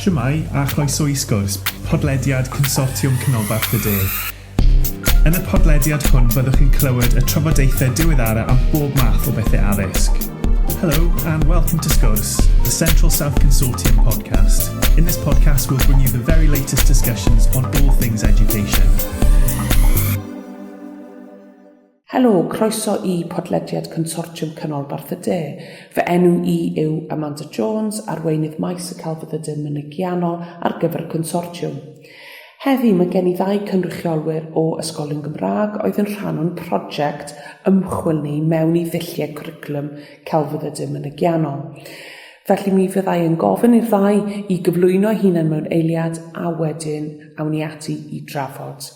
Shwmae a chroeso i Sgwrs, podlediad Consortiwm Canolbarth y De. Yn y podlediad hwn byddwch chi'n clywed y trafodaethau diweddara am bob math o bethau addysg. Hello and welcome to Sgwrs, the Central South Consortium podcast. In this podcast we'll bring you the very latest discussions on all things education. Helo, croeso i podlediad Consortiwm Canolbarth y De. Fy enw i yw Amanda Jones, arweinydd maes y celfyddydau mynegiannol ar gyfer y consortiwm. Heddi mae gen i ddau cynrychiolwyr o Ysgolion Gymraeg oedd yn rhan o'n prosiect ymchwil ni mewn i ddulliau cwricwlwm celfyddydau mynegiannol. Felly mi fyddai yn gofyn i'r ddau i gyflwyno eu hunain mewn eiliad a wedyn awn ni ati i drafod.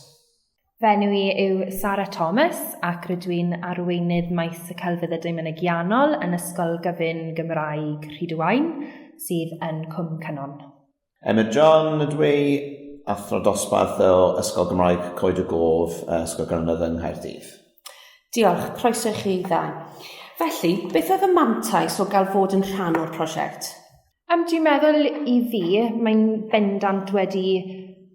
Fy enw i yw Sara Thomas ac rydw i'n arweinydd maes y celfyddydau mynegiannol yn Ysgol Gyfun Gymraeg Rhyd-y-waun sydd yn Cwm Cynon. Emyr John ydw i, athro dosbarth o Ysgol Gymraeg Coed y Gof, Ysgol Grynnydd yng Nghaerdydd. Diolch, croeso i chi ddau. Felly, beth oedd y mantais o gael fod yn rhan o'r prosiect? Dwi'n meddwl i fi, mae'n bendant wedi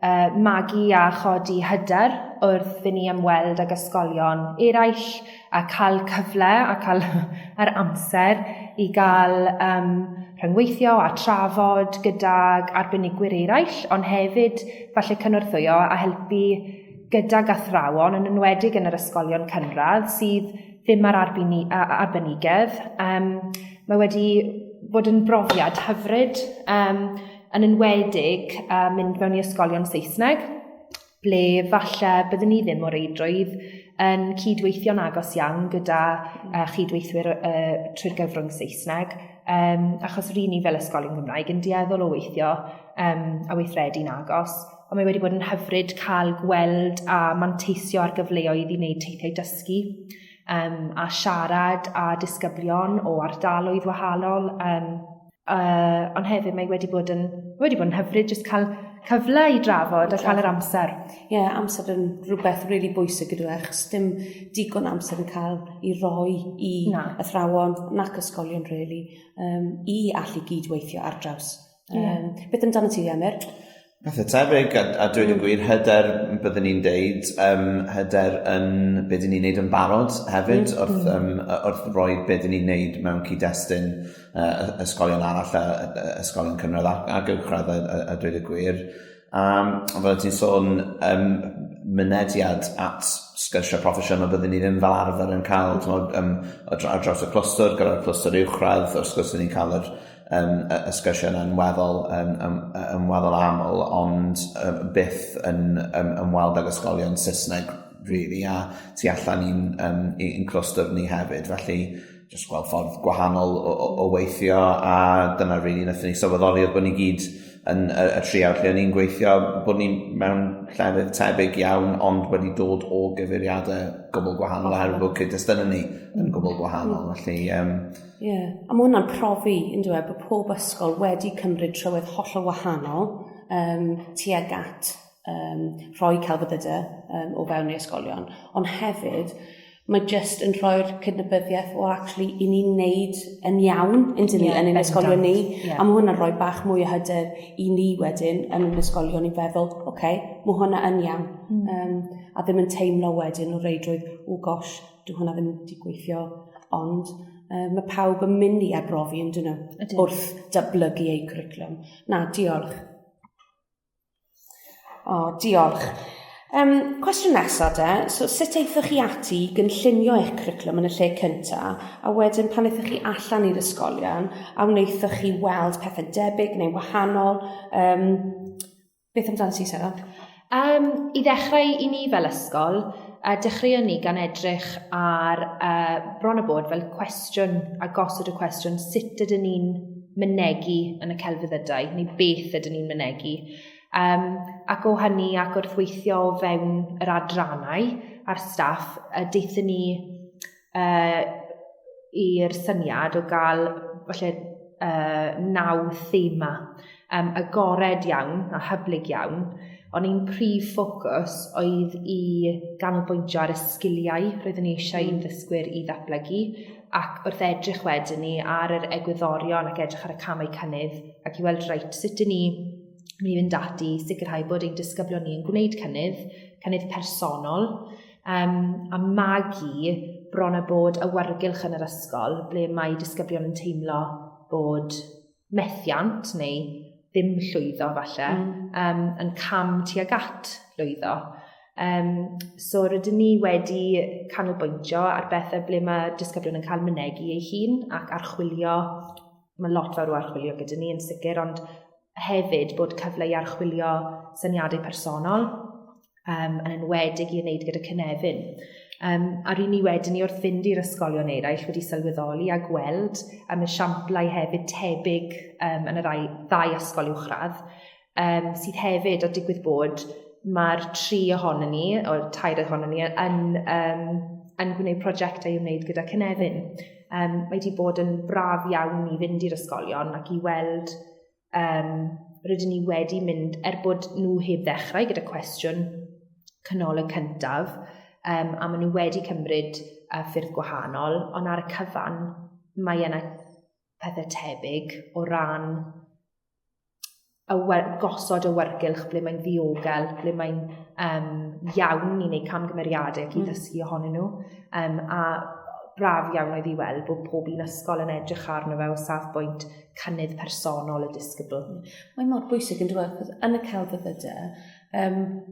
magu a chodi hyder wrth i ni ymweld ag ysgolion eraill a cael cyfle a cael yr amser i gael um, rhyngweithio a trafod gydag arbenigwyr eraill, ond hefyd falle cynorthwyo a helpu gydag athrawon, yn enwedig yn yr ysgolion cynradd, sydd ddim ar arbenigedd. Um, mae wedi bod yn brofiad hyfryd, um, yn enwedig mynd mewn i ysgolion Saesneg, ble falle byddwn ni ddim o reidrwydd yn cydweithio'n agos iawn gyda chydweithwyr trwy'r gyfrwng Saesneg, um, achos ry'n ni fel ysgolion Gymraeg yn dueddol o weithio um, a weithredu'n agos, ond mae wedi bod yn hyfryd cael gweld a manteisio ar gyfleoedd i wneud teithiau dysgu um, a siarad â disgyblion o ardaloedd wahanol. Um, ond hefyd mae wedi bod yn, wedi bod yn hyfryd jyst cael cyfle i drafod a cael yr amser. Ie, yeah, amser yn rhywbeth really bwysig ydw e, achos dim digon amser yn cael i roi i Na. athrawon nac ysgolion, really, um, i allu gydweithio ar draws. Yeah. Um, beth amdano ti, Emyr? Pethau tebyg, a dweud y gwir, hyder, byddwn ni'n deud, um, hyder yn be dyn ni'n neud yn barod hefyd, wrth, um, wrth roi be dyn ni'n neud mewn cyd-destun ysgolion arall a, a ysgolion cynradd ac, ac uwchradd a, a, a dweud y gwir. Um, ond fel ti'n sôn, um, mynediad at sgyrsiau proffesiynol byddwn ni ddim fel arfer yn cael, mm. um, ar draws y clwstwr, gyda'r clwstwr uwchradd, wrth gwrs ni'n cael yr um, y, y sgyrsiau yna yn weddol, um, um, yn weddol aml, ond um, byth yn um, ymweld ag ysgolion Saesneg, really, a tu allan i'n um, i'n clwstwr ni hefyd. Felly, jyst gweld ffordd gwahanol o, o, o weithio, a dyna really wnaethon ni sylweddoli oedd bod ni gyd yn y, y triawd lle o'n i'n gweithio, bod ni mewn llefydd tebyg iawn, ond wedi dod o gyfeiriadau gwbl gwahanol, oherwydd bod cyd-destunau ni yn gwbl gwahanol. Felly, um, Ie, yeah. A mae hwnna'n profi, yn dweud, bod pob ysgol wedi cymryd trywydd hollol wahanol um, tuag at um, rhoi celfyddydau um, o fewn ei ysgolion, ond hefyd mae just yn rhoi'r cydnabyddiaeth o actually i ni'n neud yn iawn yn dyn ni, yeah, yn ein ysgolion ni. Yeah. A mae hwnna'n rhoi bach mwy o hyder i ni wedyn yn ein ysgolion i feddwl, oce, okay, mae hwnna yn iawn. Um, a ddim yn teimlo wedyn o reidrwydd, o gosh, dyw hwnna ddim wedi gweithio, ond um, mae pawb yn mynd i arbrofi yn dyn nhw wrth datblygu eu cwricwlwm. Na, diolch. O, diolch. Um, cwestiwn nesaf de, so sut aethoch chi ati i gynllunio eich cwricwlwm yn y lle cyntaf, a wedyn pan aethoch chi allan i'r ysgolion, a wnaethoch chi weld pethau debyg neu wahanol? Um, beth amdano ti, Sara? Um, I ddechrau i ni fel ysgol, dechreuon ni gan edrych ar bron a bod fel cwestiwn a gosod y cwestiwn sut ydyn ni'n mynegi yn y celfyddydau, neu beth ydyn ni'n mynegi. Um, ac o hynny ac wrth weithio o fewn yr adrannau a'r staff, daethon ni i'r syniad o gael falle 9 thema um, agored iawn a hyblyg iawn, ond ein prif ffocws oedd i ganolbwyntio ar y sgiliau roeddwn ni eisiau i'n ddysgwyr i ddatblygu, ac wrth edrych wedyn ni ar yr egwyddorion ac edrych ar y camau cynnydd ac i weld, reit, sut ydyn ni mynd i fynd ati i sicrhau bod ein disgyblion ni yn gwneud cynnydd, cynnydd personol, a magu bron a bod awyrgylch yn yr ysgol ble mae disgyblion yn teimlo bod methiant neu ddim llwyddo falle, yn cam tuag at lwyddo. So rydyn ni wedi canolbwyntio ar bethau ble mae disgyblion yn cael mynegi eu hun ac archwilio. Mae lot fawr o archwilio gyda ni yn sicr, ond hefyd bod cyfle i archwilio syniadau personol, yn enwedig i wneud gyda cynefin. A ry'n ni wedyn ni wrth fynd i'r ysgolion eraill wedi sylweddoli a gweld am esiamplau hefyd tebyg yn y ddau ysgol uwchradd, sydd hefyd o digwydd bod mae'r tri ohonon ni, o'r tair ohonon ni, yn gwneud prosiectau i wneud gyda cynefin. Mae wedi bod yn braf iawn i fynd i'r ysgolion ac i weld rydyn ni wedi mynd, er bod nhw heb ddechrau gyda cwestiwn canolig cyntaf, a maen nhw wedi cymryd ffyrdd gwahanol, ond ar y cyfan mae yna pethau tebyg o ran gosod awyrgylch ble mae'n ddiogel, ble mae'n iawn i wneud camgymeriadau ac i ddysgu ohonyn nhw. A braf iawn oedd i weld bod pob un ysgol yn edrych arno fe o safbwynt cynnydd personol y disgybl. Mae mor bwysig yn dweud, yn y celfyddydau,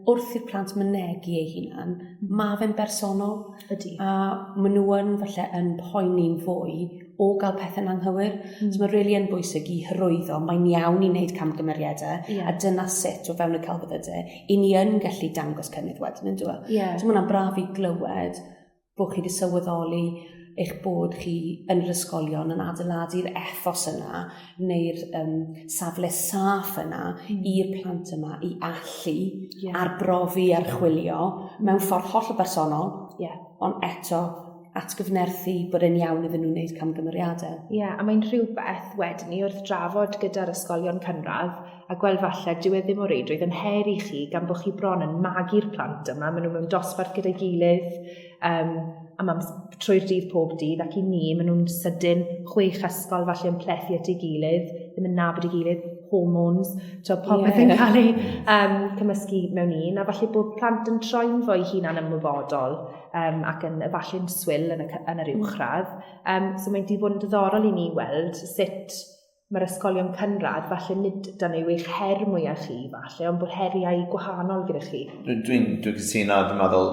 wrth i'r plant mynegi eu hunan, mae fe'n bersonol. Ydy. A maen nhw yn falle yn poeni'n fwy o gael pethau'n anghywir. So mae really yn bwysig i hyrwyddo, mae'n iawn i wneud camgymeriadau, a dyna sut o fewn y celfyddydau, i ni yn gallu dangos cynnydd wedyn, yn dweud. So mae hwnna'n braf i glywed bod chi wedi sylweddoli eich bod chi yn yr ysgolion yn adeiladu'r ethos yna neu'r safle saff yna i'r plant yma i allu arbrofi, archwilio mewn ffordd hollol bersonol, ond eto atgyfnerthu bod e'n iawn iddyn nhw wneud camgymeriadau. Ie, a mae'n rhywbeth wedyn ni wrth drafod gyda'r ysgolion cynradd a gweld falle dyw e ddim o reidrwydd yn her i chi gan bod chi bron yn magu'r plant yma, maen nhw mewn dosbarth gyda'i gilydd, a mae'n trwy'r dydd pob dydd, ac i ni, maen nhw'n sydyn 6 ysgol falle yn plethu at ei gilydd, ddim yn nabod ei gilydd, hormones, so popeth yn cael ei cymysgu mewn un, a falle bod plant yn troi'n fwy hunan ymwybodol ac yn efallai'n swil yn yr uwchradd. So mae'n di bod yn diddorol i ni weld sut mae'r ysgolion cynradd, falle nid dyna yw eich her mwyaf chi, falle, ond bod heriau gwahanol gyda chi. Dwi'n cytuno, dwi'n meddwl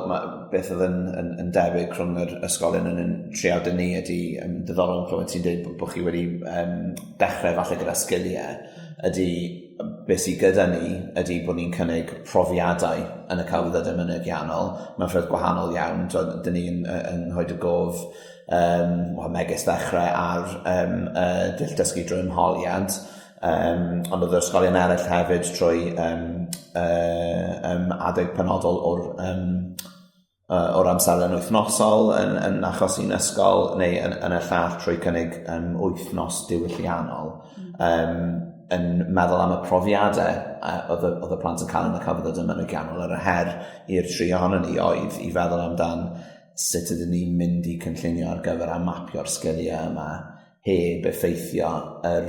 beth oedd yn debyg rhwng yr ysgolion yn triawd ni ydy, diddorol yn clywed ti'n dweud bod chi wedi dechrau falle gyda sgiliau, ydy beth sydd gyda ni ydy bod ni'n cynnig profiadau yn y celfyddydau mynegiannol mewn ffyrdd gwahanol iawn. Dyn ni'n yng Nghoed y Gof, megis ddechrau ar dull dysgu drwy ymholiad, ond oedd yr ysgolion eraill hefyd trwy adeg penodol o'r amserlen wythnosol yn achos un ysgol, neu yn y llall trwy cynnig wythnos diwylliannol, yn meddwl am y profiadau oedd y plant yn cael yn y celfyddydau mynegiannol. Yr her i'r tri ohonon ni oedd i feddwl amdan sut ydyn ni'n mynd i cynllunio ar gyfer a mapio'r sgiliau yma heb effeithio yr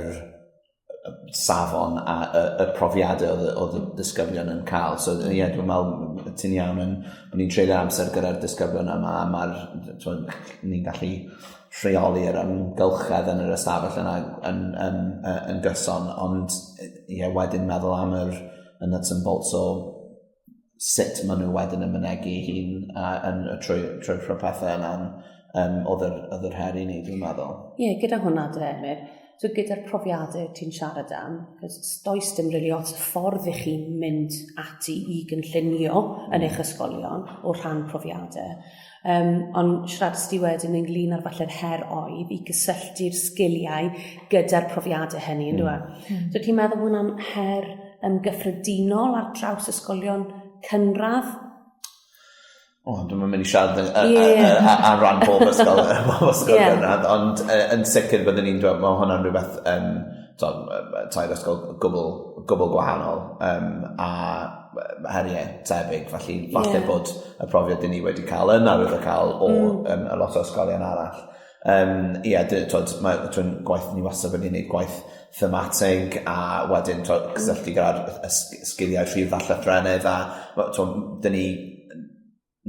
safon a y profiadau oedd y disgyblion yn cael. So ie, yeah, dwi'n meddwl ti'n iawn yn bod ni'n treulio amser gyda'r disgyblion yma a mae'r ni'n gallu rheoli yr amgylchedd yn yr ystafell yna yn gyson, ond ie, yeah, wedyn meddwl am yr nuts and bolts o sut maen nhw wedyn yn mynegi hun yn trwy'r pethau yna, oedd yr her i ni, dwi'n meddwl. Ie, yeah, gyda hwnna de, Emyr, so gyda'r profiadau ti'n siarad am, cos does dim rili ots y ffordd i chi mynd ati i gynllunio yn eich ysgolion o rhan profiadau. Ond siarad ti wedyn ynglyn â'r falle'r her oedd i gysylltu'r sgiliau gyda'r profiadau hynny, yn dweud. So ti'n meddwl bod hwnna'n her gyffredinol ar draws ysgolion cynradd? O, dwi'm yn mynd i siarad ar ran bob ysgol, bob ysgol gynradd, ond yn sicr byddwn ni'n dweud, mae hwnna'n rhywbeth, tair ysgol gwbl gwahanol, a heriau tebyg, felly falle bod y profiad dyn ni wedi cael yn arwyddocaol o a lot o ysgolion arall. Ie, gwaith ni wastad wedi gwneud gwaith thematig a wedyn to, cysylltu gyda'r sgiliau rhif a llythrennedd a to, dyn ni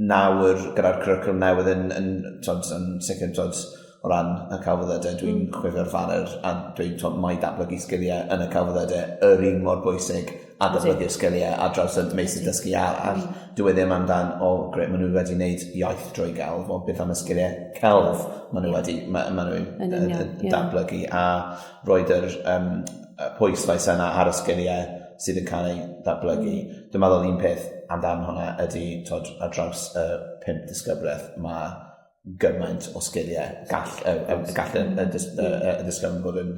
nawr gyda'r cwricwlwm newydd yn, yn, tod, yn sicr tod, o ran y celfyddydau, dwi'n chwifio'r faner a dweud tod, mae datblygu sgiliau yn y celfyddydau yr un mor bwysig a datblygu'r sgiliau ar draws y meysydd dysgu arall. Dyw e ddim amdan, o, oh, grêt, maen nhw wedi wneud iaith drwy gelf, ond beth am y sgiliau celf maen nhw wedi ma, ma nhw Yn union, ie. datblygu a roed yr pwyslais yna ar y sgiliau sydd yn cael ei ddatblygu. Dwi'n meddwl un peth amdan hwnna ydy, tod, ar draws y 5 disgyblaeth, mae gymaint o sgiliau gall y, y, gall y, y, dys, y, y, y disgyblion fod yn,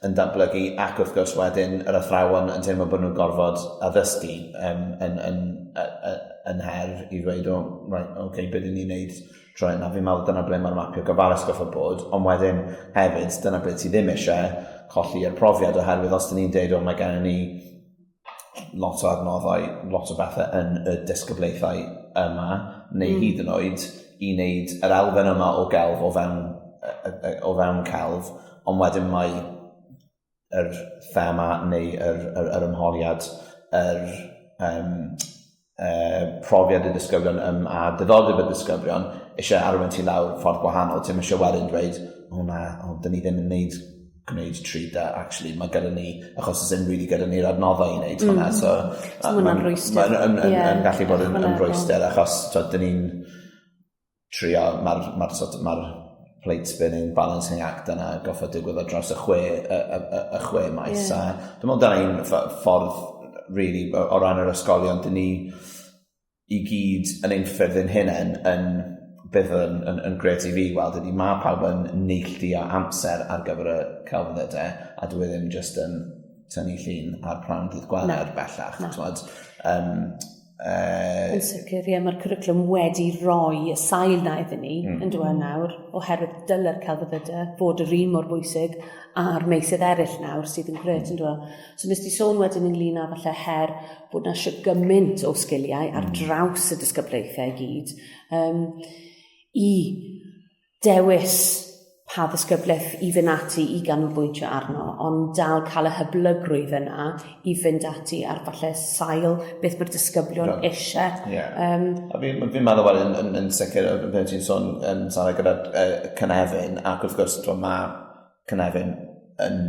yn datblygu, ac wrth gwrs wedyn yr athrawon yn teimlo bod nhw'n gorfod addysgu yn, yn, yn, yn her i ddweud, o, right, okay, beth ydyn ni'n neud trwy yna. Fi'n meddwl dyna ble mae'r mapio gofalus gorfod bod, ond wedyn hefyd, dyna ble ti ddim eisiau colli'r profiad, oherwydd os dyn ni'n deud, o, mae gennym ni lot o adnoddau, lot o bethau yn y disgyblaethau yma, neu hyd yn oed i wneud yr elfen yma o gelf o fewn celf, ond wedyn mae yr thema neu yr ymholiad, yr profiad y disgyblion a diddordeb y disgyblion eisiau arwain ti lawr ffordd gwahanol. Ti'm eisiau wedyn dweud, o na, o, dyn ni ddim yn gwneud 3D, actually, mae gyda ni, achos oes ddim really gyda ni'r adnoddau i wneud hwnna, so So ma' hwnna'n rhwystr. Mae'n yn gallu bod yn Ychwanegol. rhwystr, achos t'od, dyn ni'n trio, mae'r ma sort, ma plate spinning, balancing act yna goffod digwydd ar draws y chwe maes. A dwi'n meddwl dyna un ffordd, really, o ran yr ysgolion, dyn ni i gyd yn ein ffyrdd ein hunain yn bydd yn grêt i fi weld ydy mae pawb yn neilltuo amser ar gyfer y celfyddydau, a dwi ddim just yn tynnu llun ar pnawn dydd Gwener bellach. Na. T'mod, Yn sicr, ie, mae'r cwricwlwm wedi rhoi y sail na iddyn ni yn dweud nawr, oherwydd dyle'r celfyddydau fod yr un mor bwysig a'r meysydd eraill nawr sydd yn grêt yn dweud. So nes di sôn wedyn ynglyn â falle her bod na shwt gymaint o sgiliau ar draws y disgyblaethau i gyd, i dewis pa ddisgyblaeth i fynd ati i ganolbwyntio arno, ond dal cael y hyblygrwydd yna i fynd ati ar falle sail beth mae'r disgyblion eisiau. A fi'n meddwl wedyn yn sicr, pan ti'n sôn, Sara, gyda cynefin, ac wrth gwrs, mae cynefin yn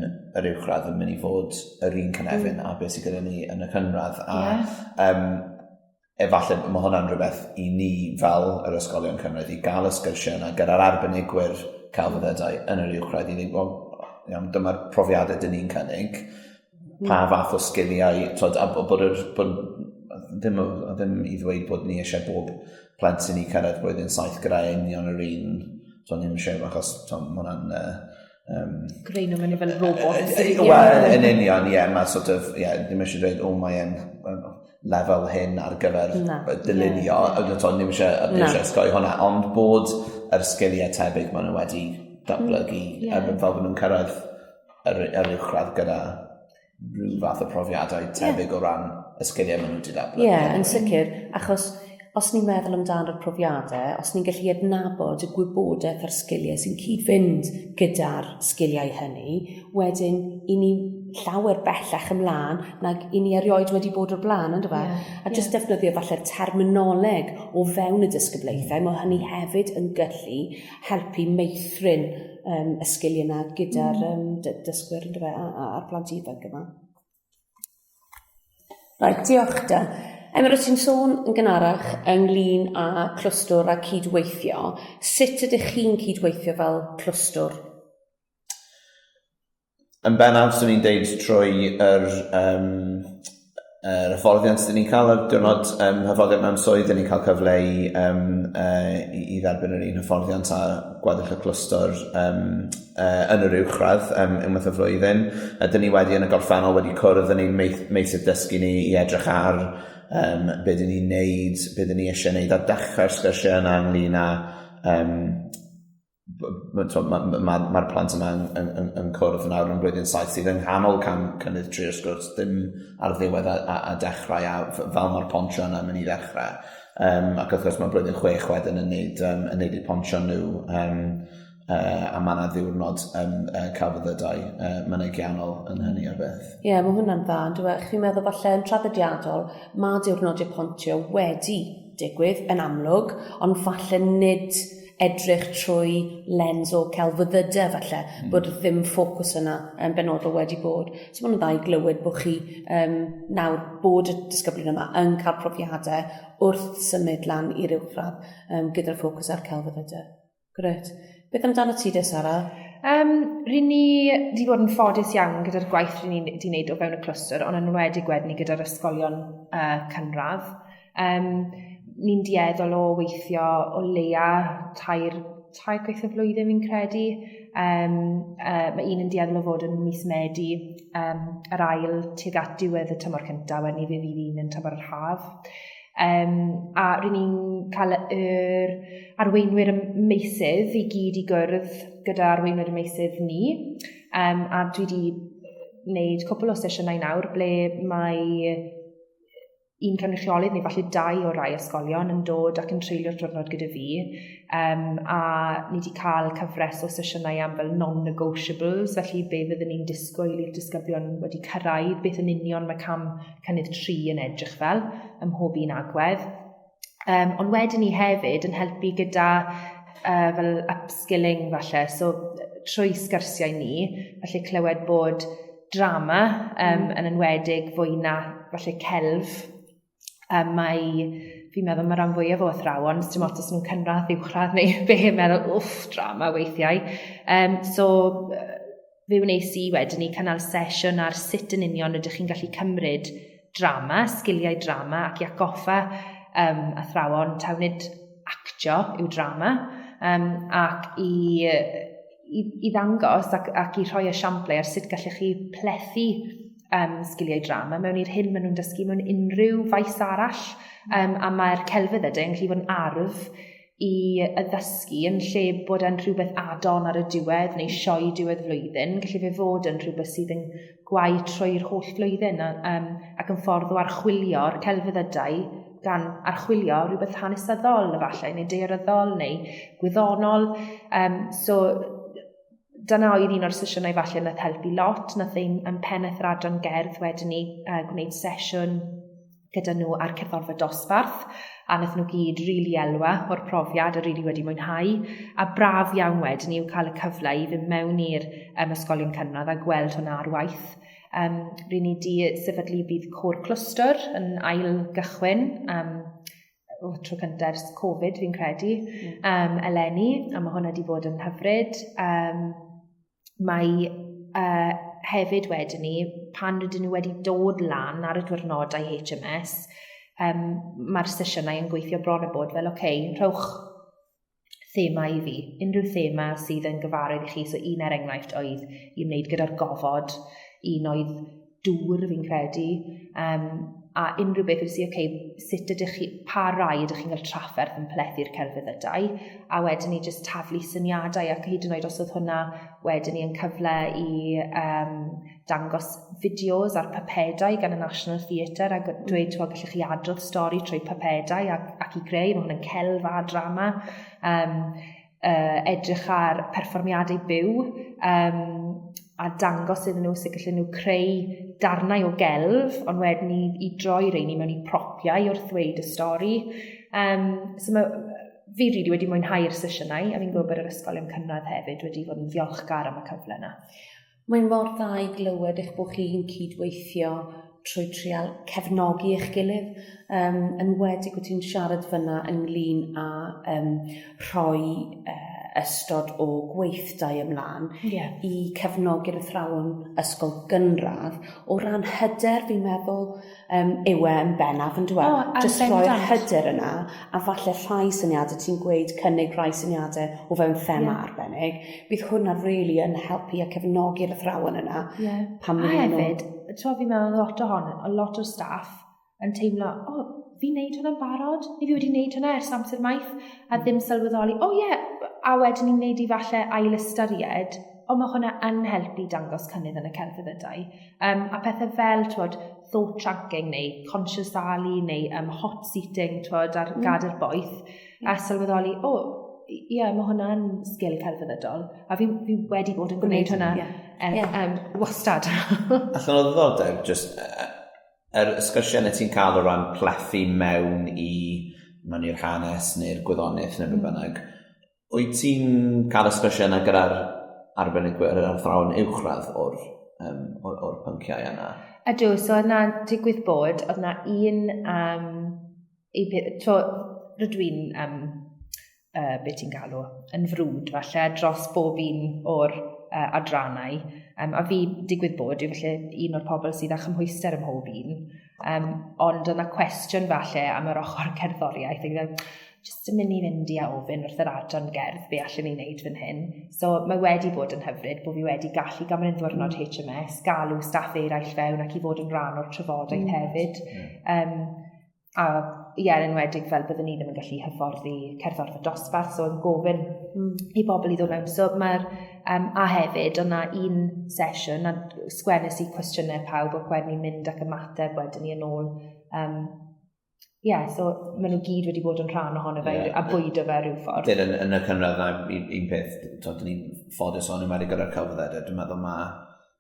yr uwchradd yn mynd i fod yr un cynefin a beth sydd gyda ni yn y cynradd. A efallai mae hwnna'n rhywbeth i ni fel yr ysgolion cynradd i gael y sgyrsiau yna gyda'r arbenigwyr celfyddydau yn yr uwchradd i ddweud, wel, iawn, dyma'r profiadau dyn ni'n cynnig, pa fath o sgiliau, twod, a bod, yr, bod ddim, ddim i ddweud bod ni eisiau bob plentyn i cyrraedd blwyddyn 7 gyda union yr un, so ddim eisiau, achos twod, ma' hwnna'n Greu nhw mewn i fel robot. Wel, yn union, ie, mae sort of, ie, ddim eisiau dweud, o, mae'n lefel hyn ar gyfer dylunio, ddim eisiau, ddim eisiau osgoi hwnna, ond bod yr sgiliau tebyg maen nhw wedi datblygu, fel bod nhw'n cyrraedd yr uwchradd gyda rhyw fath o profiadau tebyg o ran y sgiliau maen nhw wedi datblygu. Ie, yn sicr, achos os ni'n meddwl amdano'r profiadau, os ni'n gallu adnabod y gwybodaeth a'r sgiliau sy'n cyd-fynd gyda'r sgiliau hynny, wedyn i ni llawer bellach ymlaen nag i ni erioed wedi bod o'r blaen, on'd yfe? A jyst defnyddio falle'r terminoleg o fewn y disgyblaethau, mae hynny hefyd yn gallu helpu meithrin y sgiliau yna gyda'r dysgwyr, on'd yfe, a'r plant ifanc yma. Reit, diolch da. Emyr, o't ti'n sôn yn gynharach ynglyn â clwstwr a cydweithio. Sut ydych chi'n cydweithio fel clwstwr? Yn bennaf, swn i'n deud trwy yr hyfforddiant dyn ni'n cael ar diwrnod hyfforddiant mewn swydd, dyn ni'n cael cyfle i dderbyn yr un hyfforddiant a gweddill y clwstwr yn yr uwchradd unwaith y flwyddyn. Dyn ni wedi yn y gorffennol wedi cwrdd yn ein meysydd dysgu ni i edrych ar be dyn ni'n neud, be dyn ni eisiau neud, a dechrau'r sgyrsiau yna ynglyn â mae'r plant yma yn cwrdd nawr yn blwyddyn 7 sydd yng nghanol cam cynnydd 3 wrth gwrs, ddim ar ddiwedd a dechrau, a fel mae'r pontio yna yn mynd i ddechrau. Ac wrth gwrs mae blwyddyn 6 wedyn yn neud eu pontio nhw. A mae yna ddiwrnod celfyddydau mynegiannol yn hynny o beth. Ie, yeah, mae hwnna'n dda. Dwi'n Chi'n meddwl falle yn traddodiadol, mae diwrnodau pontio wedi digwydd yn amlwg, ond falle nid edrych trwy lens o celfyddydau falle, bod ddim ffocws yna yn benodol wedi bod. So mae'n dda i glywed bod chi nawr bod y disgyblion yma yn cael profiadau wrth symud lan i'r uwchradd gyda'r ffocws ar celfyddydau. Grêt. Beth amdano ti de, Sara? Ry'n ni wedi bod yn ffodus iawn gyda'r gwaith ry'n ni wedi wneud o fewn y clwstwr, ond yn enwedig wedyn ni gyda'r ysgolion cynradd. Ni'n dueddol o weithio o leia tair gwaith y flwyddyn fi'n credu. Mae un yn dueddol o fod yn mis Medi, yr ail tuag at diwedd y tymor cyntaf, wedyn ni fe fydd un yn tymor yr haf. A ry'n ni'n cael yr arweinwyr y meysydd i gyd i gwrdd gyda arweinwyr y meysydd ni. A dwi wedi wneud cwpl o sesiynau nawr ble mae un cynrychiolydd neu falle dau o rai ysgolion yn dod ac yn treulio'r diwrnod gyda fi. A ni wedi cael cyfres o sesiynau am fel non-negotiables, felly be fyddwn ni'n disgwyl i'r disgyblion wedi cyrraedd, beth yn union mae cam cynnydd 3 yn edrych fel ym mhob un agwedd. Ond wedyn ni hefyd yn helpu gyda fel upskilling falle, so trwy sgyrsiau ni, falle clywed bod drama yn enwedig fwy na falle celf. Mae, fi'n meddwl mae rhan fwyaf o athrawon, dim ots os nhw'n cynradd, uwchradd neu be, yn meddwl, wff, drama weithiau. So, fe wnes i wedyn ni cynnal sesiwn ar sut yn union ydych chi'n gallu cymryd drama, sgiliau drama, ac i atgoffa athrawon taw nid actio yw drama, ac i ddangos ac i rhoi esiamplau ar sut gallech chi plethu sgiliau drama mewn i'r hyn maen nhw'n dysgu mewn unrhyw faes arall. A mae'r celfyddydau yn gallu fod yn arf i addysgu yn lle bod e'n rhywbeth add-on ar y diwedd neu sioe diwedd flwyddyn, gallu fe fod yn rhywbeth sydd yn gwau trwy'r holl flwyddyn ac yn ffordd o archwilio'r celfyddydau gan archwilio rhywbeth hanesyddol efallai, neu daearyddol neu gwyddonol. So dyna oedd un o'r sesiynau falle nath helpu lot. Nath ein pennaeth yr adran gerdd wedyn ni gwneud sesiwn gyda nhw ar cerddorfa dosbarth, a nath nhw gyd rili elwa o'r profiad a rili wedi mwynhau. A braf iawn wedyn ni yw cael y cyfle i fynd mewn i'r ysgolion cynradd a gweld hwnna ar waith. Ry'n ni di sefydlu bydd côr clwstwr yn ail gychwyn, tro cyntaf ers Covid fi'n credu, eleni, a mae hwnna wedi bod yn hyfryd. Mae hefyd wedyn ni, pan rydyn nhw wedi dod lan ar y diwrnodau HMS, mae'r sesiynau yn gweithio bron y bod fel, oce, rhowch thema i fi, unrhyw thema sydd yn gyfarwydd i chi. So un er enghraifft oedd i wneud gyda'r gofod, un oedd dŵr fi'n credu, a unrhyw beth wedi si, oce, sut ydych chi, pa rai ydych chi'n cael trafferth yn plethu'r celfyddydau, a wedyn ni jyst taflu syniadau, ac hyd yn oed os oedd hwnna wedyn ni yn cyfle i dangos fideos ar pypedau gan y National Theatre, a dweud, t'wod, gallech chi adrodd stori trwy pypedau ac i greu, mae hwn yn celf a drama. Edrych ar perfformiadau byw, a dangos iddyn nhw sut gallen nhw creu darnau o gelf, ond wedyn ni i droi rheini mewn i propiau wrth ddweud y stori. So mae, fi rili wedi mwynhau'r sesiynau, a fi'n gwybod bod yr ysgolion cynradd hefyd wedi fod yn ddiolchgar am y cyfle yna. Mae'n mor dda i glywed eich bod chi'n cydweithio trwy trial cefnogi eich gilydd, yn enwedig wyt ti'n siarad fyna ynglyn â rhoi ystod o gweithdai ymlaen i cefnogi'r athrawon ysgol gynradd o ran hyder, fi'n meddwl, yw e yn bennaf yn dweud. O, Jyst rhoi'r bendant. hyder yna, a falle rhai syniadau, ti'n gweud cynnig rhai syniadau o fewn thema arbennig, bydd hwnna really yn helpu a cefnogi'r athrawon yna. Pan A maen nhw- hefyd, fi'n meddwl lot ohono, lot o'r staff yn teimlo, o, fi'n neud hwnna'n barod, neu fi wedi neud hwnna ers amser maith, a ddim sylweddoli, o ie, a wedyn ni'n neud i falle ail ystyried, ond mae hwnna yn helpu dangos cynnydd yn y celfyddydau. A pethau fel, t'wod, thought tracking neu conscious Ali neu hot seating, t'wod, ar gadair boeth, a sylweddoli, o, Ie, yeah, mae hwnna'n sgil celfyddydol. A fi wedi bod yn gwneud hwnna wastad. Allan o ddiddordeb, just yr sgyrsiau na ti'n cael o ran plethu mewn i'r hanes neu'r gwyddoniaeth neu beth bynnag, wyt ti'n cael y sgyrsiau yna gyda'r arbenigwyr, yr athrawon uwchradd o'r pynciau yna? Ydw, so oedd na digwydd bod, oedd na un, rydw i'n, beth ti'n galw, yn frwd falle, dros bob un o'r adrannau. A fi digwydd bod yw falle un o'r pobl sydd â chymhwyster ym mhob un. Ond oedd na cwestiwn falle am yr ochr cerddoriaeth. Ac fel, jyst yn mynd i fynd i a ofyn wrth yr adran gerdd be allwn ni wneud fan hyn. So mae wedi bod yn hyfryd bod fi wedi gallu gymryd ddiwrnod HMS, galw staff eraill fewn ac i fod yn rhan o'r trafodaeth hefyd. A ie, yn enwedig fel byddwn ni ddim yn gallu hyfforddi cerddorfa dosbarth, so yn gofyn i bobl i ddod mewn. So mae'r, a hefyd, oedd 'na un sesiwn, a sgwennes i cwestiynau pawb ac wedyn ni'n mynd ac ymateb wedyn ni yn ôl. Ie, so maen nhw gyd wedi bod yn rhan ohono fe a bwydo fe rhyw ffordd. Dyn, yn y cynradd, un peth, dyn ni'n ffodus o'n enwedig gyda'r celfyddydau, dwi'n meddwl mae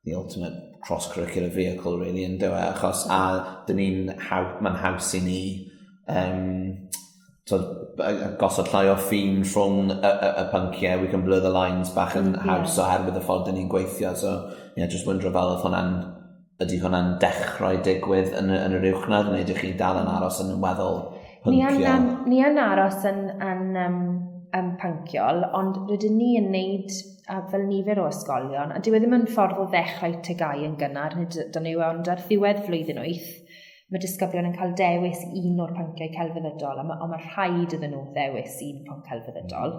the ultimate cross-curricular vehicle, really, yn dywe, achos a dyn ni'n mae'n haws i ni gosod llai o ffin rhwng y pynciau, we can blur the lines bach yn haws oherwydd y ffordd dyn ni'n gweithio, so yeah, just wyndro fel oedd hwnna'n, ydy hwnna'n dechrau digwydd yn yr uwchradd, neu ydych chi dal yn aros yn weddol pynciol? Ni yn aros yn pynciol, ond rydyn ni yn neud fel nifer o ysgolion, a dyw e ddim yn ffordd o ddechrau TGAU yn gynnar, nid dyn nhw, ond ar ddiwedd flwyddyn 8, mae disgyblion yn cael dewis un o'r pynciau celfyddydol, ond mae rhaid iddyn nhw ddewis un pwnc celfyddydol.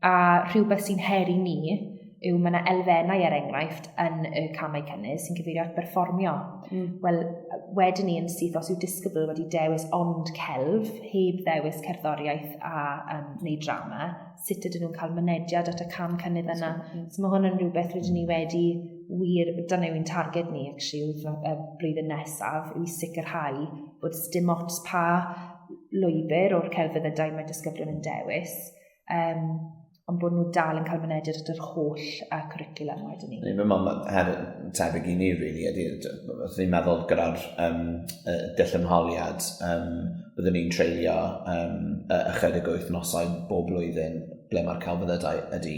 A rhywbeth sy'n heri ni yw mae yna elfennau er enghraifft yn y camau cynnydd sy'n cyfeirio at berfformio. Wel, wedyn ni yn syth, os yw disgybl wedi dewis ond celf, heb ddewis cerddoriaeth a neu drama, sut ydyn nhw'n cael mynediad at y cam cynnydd yna? So mae hwn yn rhywbeth rydyn ni wedi wir, dyna yw'n targed ni, actually, y blwyddyn nesaf, yw i sicrhau bod dim ots pa lwybr o'r celfyddydau mae disgyblion yn dewis, ond bod nhw dal yn cael mynediad at yr holl cwricwlwm wedyn ni. Ni'n meddwl, her tebyg i ni, really, ydy, ni'n meddwl gyda'r dull ymholiad, byddwn ni'n treulio ychydig o wythnosau bob blwyddyn ble mae'r celfyddydau ydy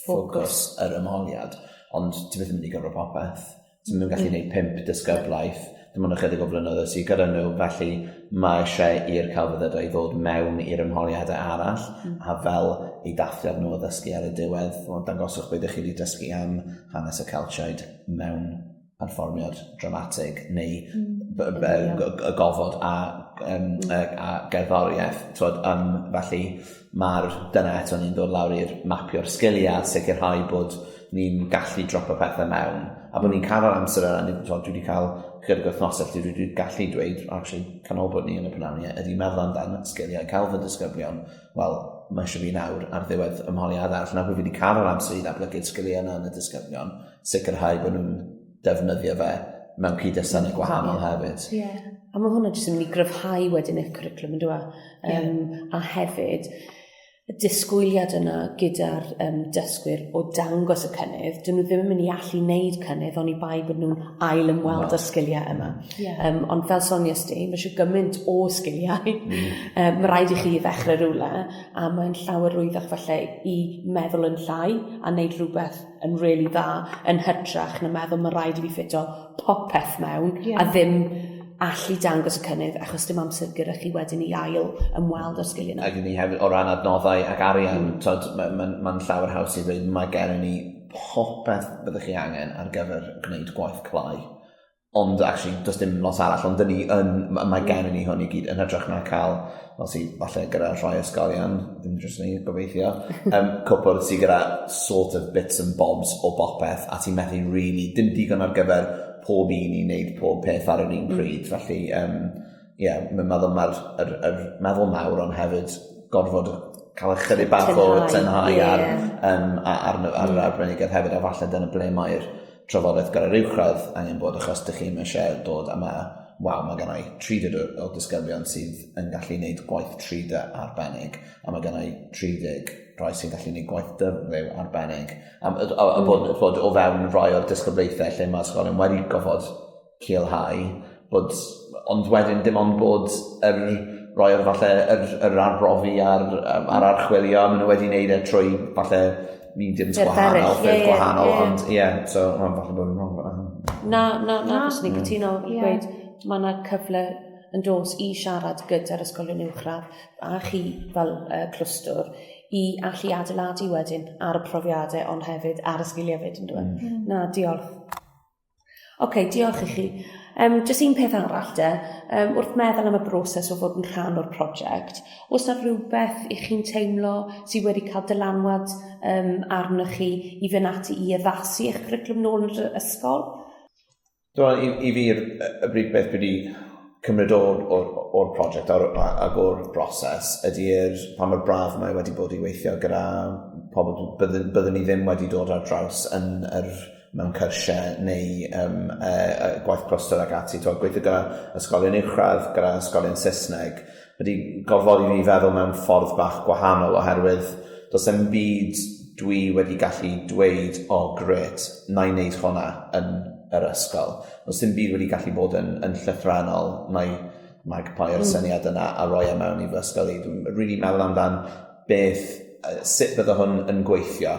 ffocws yr ymholiad, ond ti byth yn mynd i gyfro popeth. Ti'n mynd gallu gwneud 5 disgyblaeth, dim ond ychydig o flynyddoedd sydd gyda nhw, felly mae eisiau i'r celfyddydau ddod mewn i'r ymholiadau arall, a fel eu dathliad nhw o ddysgu ar y diwedd, wel, dangoswch beth ydych chi wedi dysgu am hanes y Celtiaid mewn perfformiad dramatig neu y gofod a gerddoriaeth. Twod, felly mae'r, dyna eto ni'n dod lawr i'r mapio'r sgiliau, sicrhau bod ni'n gallu dropo pethau mewn, a bod ni'n cael yr amser yna, twod, dwi wedi cael chydig wythnosau lle dwi wedi gallu dweud, actually, canolbwynt ni yn y prynawn ydy meddwl amdan sgiliau celf y disgyblion. Wel, mae eisiau fi nawr ar ddiwedd ymholiad arall, nawr bod fi wedi cael yr amser i ddatblygu'r sgiliau yna yn y disgyblion, sicrhau bod nhw'n defnyddio fe mewn cyd-destunau gwahanol hefyd. A mae hwnna jyst yn mynd i gryfhau wedyn eich cwricwlwm, yn dyw e? A hefyd, y disgwyliad yna gyda'r dysgwyr o dangos y cynnydd, dyn nhw ddim yn mynd i allu wneud cynnydd oni bai bod nhw'n ail ymweld â'r sgiliau yma. Ond fel soniais di, mae eisiau gymaint o sgiliau. Mae rhaid i chi ddechrau rhywle, a mae'n llawer rwyddach falle i meddwl yn llai a wneud rhywbeth yn really dda yn hytrach na meddwl mae rhaid i fi ffito popeth mewn a ddim allu dangos y cynnydd achos dim amser gyda chi wedyn i ail ymweld â'r sgiliau yna. Ac ni hefyd o ran adnoddau ac arian, twod, ma llawer haws i ddweud mae gen ni popeth byddwch chi angen ar gyfer gwneud gwaith clai. Ond actually, does dim lot arall, ond dyn ni yn, mae gen ni hwn i gyd yn hytrach na cael, fel sydd falle gyda rhai ysgolion, ddim jyst ni, gobeithio, cwpwrdd sydd gyda sort of bits and bobs o bopeth, a ti'n methu really, dim digon ar gyfer pob un i wneud pob peth ar yr un pryd. Felly, ie, mae'n meddwl mae'r yr meddwl mawr, ond hefyd gorfod cael ychydig bach o tynhau ar yr arbenigedd hefyd, a falle dyna ble mae'r trafodaeth gyda'r uwchradd angen bod, achos dych chi'n eisiau dod a mae waw, mae gennau 30 o disgyblion sydd yn gallu gwneud gwaith 3D arbennig, a mae gennau 30 rhai sy'n gallu gwneud gwaith dyfliw arbennig. A bod o fewn rhai o'r disgyblaethau lle mae ysgolion wedi gofod culhau, bod, ond wedyn dim ond bod yr rhai o'r falle yr arbrofi a'r archwilio, maen nhw wedi wneud e trwy falle mediums gwahanol, ffyrdd gwahanol, ond ie, yeah, so falle bod fi'n wrong. Na, fyswn i'n cytuno, gweud, mae yna cyfle yn dos i siarad gyda'r ysgolion uwchradd a chi fel clwstwr i allu adeiladu wedyn ar y profiadau ond hefyd ar y sgiliau hefyd, yn dweud. Na, diolch. Oce, diolch i chi. Jyst un peth arall de, wrth meddwl am y broses o fod yn rhan o'r prosiect, oes 'na rhywbeth i chi'n teimlo sydd wedi cael dylanwad arnoch chi i fynd ati i addasu eich cwricwlwm nôl yn yr ysgol? Dwi'n i fi'r y brif beth dwi wedi cymryd o'r prosiect ag o'r broses ydy'r pa mor braf mae wedi bod i weithio gyda pobl byddwn ni ddim wedi dod ar draws yn yr mewn cyrsiau neu gwaith clwstwr ac ati. Twel, gweithio gyda ysgolion uwchradd, gyda ysgolion Saesneg, wedi gorfodi fi feddwl mewn ffordd bach gwahanol oherwydd does dim byd dwi wedi gallu dweud, o oh, gret, na i wneud hwnna yn yr ysgol. Does dim byd wedi gallu bod yn llythrennol, na i magpie'r syniad yna a roi e mewn i fy ysgol i. Dwi'n really meddwl amdan beth, sut bydde hwn yn gweithio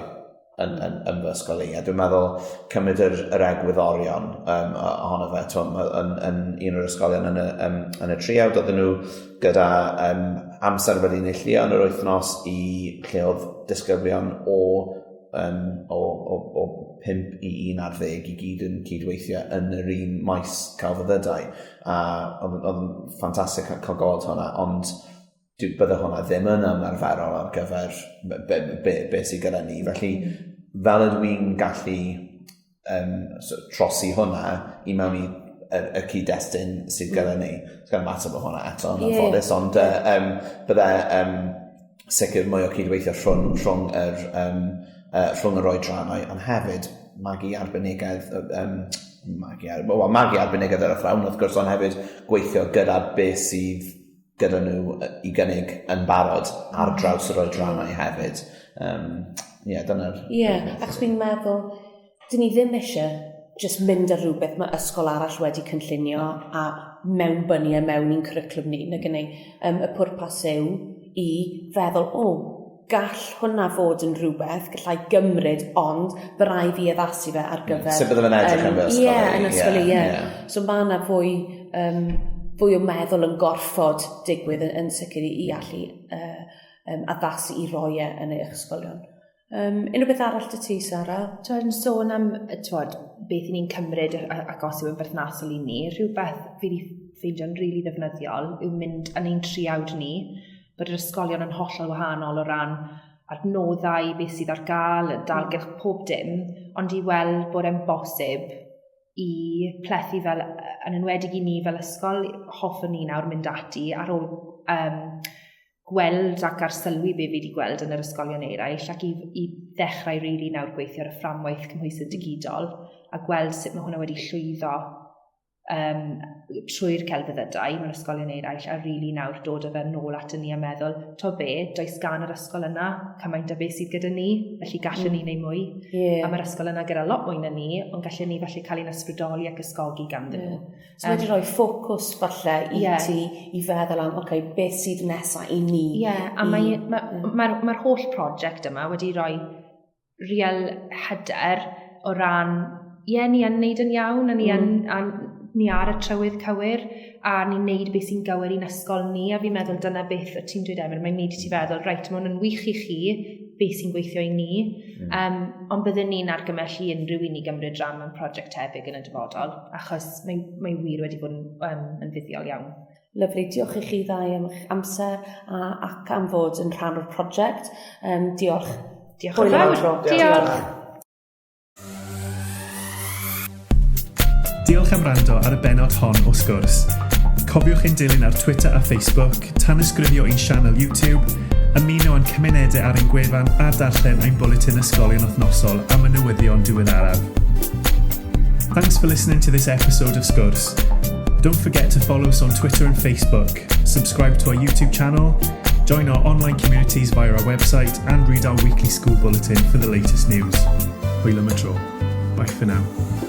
yn fy ysgol i. A dwi'n meddwl cymryd yr egwyddorion ohono fe. T'mo, yn un o'r ysgolion yn y triawd, oedden nhw gyda amser wedi neilltuo yn yr wythnos i lle oedd disgyblion o 5 i 11 i gyd yn cydweithio yn yr un maes celfyddydau. A oedd yn ffantastig cael gweld hwnna, ond bydde hwnna ddim yn ymarferol ar gyfer be sydd gyda ni. Felly, fel ydw i'n gallu trosi hwnna i mewn i y cyd-destun sydd gyda ni. Sgan mater bod hwnna eto yn anffodus, ond bydde sicr mwy o cydweithio rhwng yr oedrannau, ond hefyd magu arbenigedd, magu arbenigedd yr athrawon wrth gwrs, ond hefyd gweithio gyda beth sydd gyda nhw i gynnig yn barod ar draws yr oedrannau hefyd. Ie, dyna'r... Ie, yeah, achos fi'n meddwl, dyn ni ddim eisiau just mynd ar rhywbeth mae ysgol arall wedi cynllunio a mewnbynnu e mewn i'n cwricwlwm ni, nag ni. Y pwrpas yw i feddwl, o, gall hwnna fod yn rhywbeth, gallai gymryd, ond by rai fi addasu fe ar gyfer... Sut bydde fe'n edrych yn fy ysgol i? Ie, yn ysgol i, ie. So mae yna fwy o meddwl yn gorfod digwydd yn sicr i allu addasu i roi e yn eich ysgolion. Unrhyw beth arall dy ti, Sara? Twod, yn sôn am twod, beth i ni'n cymryd ac os yw yn berthnasol i ni, rhywbeth fi wedi ffeindio'n rili ddefnyddiol yw mynd yn ein triawd ni, bod yr ysgolion yn hollol wahanol o ran adnoddau, beth sydd ar gael, dalgylch pob dim, ond i weld bod e'n bosib i plethu fel, yn enwedig i ni fel ysgol, hoffwn ni nawr mynd ati ar ôl gweld ac arsylwi be fi wedi gweld yn yr ysgolion eraill ac i ddechrau rili nawr gweithio ar y fframwaith cymhwysedd digidol a gweld sut mae hwnna wedi llwyddo trwy'r celfyddydau mewn ysgolion eraill a rili nawr dod â fe nôl ato ni a meddwl, to be, does gan yr ysgol yna cymaint o beth sydd gyda ni, felly gallwn ni wneud mwy. A mae'r ysgol yna gyda lot mwy na ni, ond gallwn ni falle cael ein ysbrydoli ac ysgogi ganddyn nhw. So wedi rhoi ffocws falle i ti i feddwl am, okay, beth sydd nesaf i ni. Ie, a mae'r holl prosiect yma wedi rhoi real hyder o ran, ie, ni yn neud yn iawn, a ni yn, a ni ar y trywydd cywir, a ni'n neud beth sy'n gywir i'n ysgol ni, a fi'n meddwl dyna beth o ti'n dweud, Emyr, mae'n neud i ti feddwl, reit, mae hwn yn wych i chi, beth sy'n gweithio i ni, ond byddwn ni'n argymell i unrhyw un i gymryd rhan mewn prosiect tebyg yn y dyfodol, achos mae wir wedi bod yn fuddiol iawn. Lyfli, diolch i chi ddau am eich amser ac am fod yn rhan o'r prosiect. Diolch. Diolch yn fawr. Diolch. Diolch am wrando ar y bennod hon o Sgwrs. Cofiwch ein dilyn ar Twitter a Facebook, tanysgrifio i'n sianel YouTube, ymuno â'n cymunedau ar ein gwefan a darllen ein bwletin ysgolion wythnosol am y newyddion diweddaraf. Thanks for listening to this episode of Sgwrs. Don't forget to follow us on Twitter and Facebook, subscribe to our YouTube channel, join our online communities via our website, and read our weekly school bulletin for the latest news. Hwyl am y tro. Bye for now.